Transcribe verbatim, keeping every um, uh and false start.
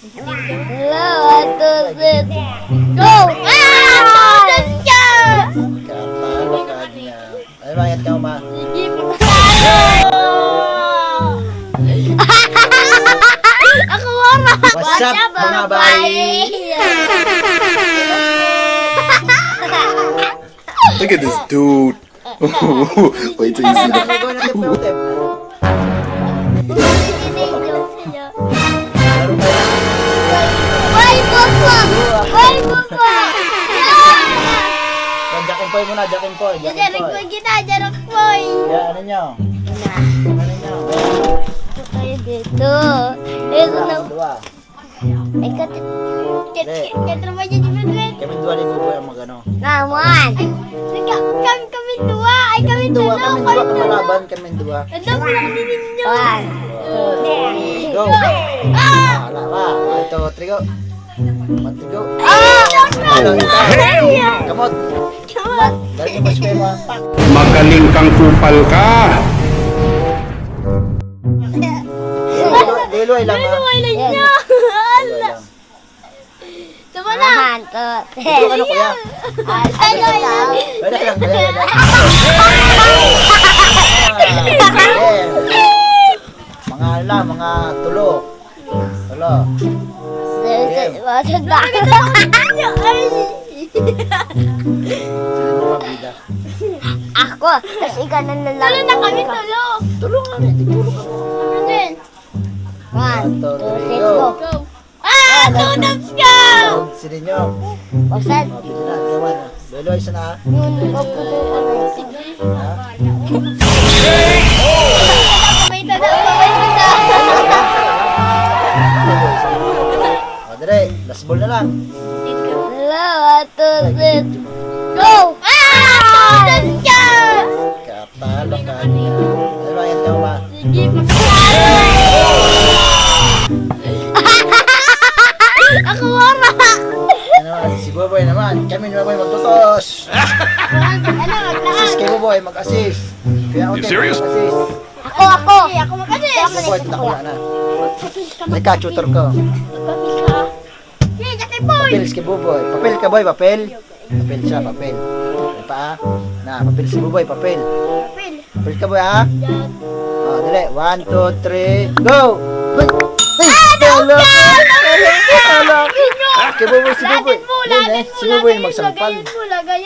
One, two, three, go! Ah! Natapos ka! Katalo ka niya. Ay, bakit ka uma? Sige, patalo! Ako, wala! What's up, mga bayi? Look at this dude. Wait till you see the Hoy, Popo! Hoy, Popo! Yan, Jack and Poy muna, Jack and Poy, Jack and Poy. Jack and Poy kita, Jack and Poy. Yan, ano nyo? Ano nyo? Tayo dito. Ito na. Dua. Ay, kat-, kat-, Hindi. Katrabaho niya, di ba, Dre? Kami dua ni Buboy ang magano. Naman. Ay, ika-, kami, kami dua. Ay, kami Kami dua, tulo, kami kami dua, tulo. Kamalaban, kami dua. Ano, wala kami ninyo. One, two, three. Go. Ah! Ah, wala pa. One, two, three, go. One, two, go. Ah! Ano, ikaw? Kamot. Kamot. Dali mo, sige mo. Pak. Magaling kang kupal ka. Dilo-, diluway lang, ha? Diluway lang niya. Diluway lang. Tama na. One, two, three. Ito, ano, kuya? Ay, ay, ay, ay. Pwede lang, pwede lang. Ah, yeah. Mga ala, mga tulo. Tulo. Sige. Wasad ba? Ay. Sino yung pabida? Ako. Tapos ikaw na lalaki. Tulo na kami, tulo. Tulo nga, may tulo ka mo. Ano din? One, two, three, go. Go. Ah, two times ka! Sino nyo? Wasad. Oh, pwede na, pwede na. Lolo, isa na. Yun, ikaw po na yung ano. Ha? May tada, may tada. O, dali. Last ball na lang. One, two, three, go! Ah! Two times ka! Katalo ka. Ay, bakit ka ba? Sige, pagkain. Ako, wala. Ano naman, si Boboy naman. Kami ni Boboy magtutos. Ano, ano, Assist kay Boboy, mag-assist. Kaya ako, You serious? Mag-assist. Ako, ako. Sige, ako mag-assist. Boboy, takula na. Ikaw, tutor ko. Sige, Jackie Boy. Papel si Boboy. Papel ka, boy, papel. Papel siya, papel. Ano pa, ah? Na, papel si Boboy, papel. Papel. Papel ka, boy, ah? Yan. Oh, dali. One, two, three, go! Uy! Uy! Ah, naog ka! Naog ka! Naog ka! Kay Boboy si Boboy. Lagyan mo, Yan, lagyan eh. Mo, Si Boboy lagyan mo, magsampal. Lagyan mo, lagayan.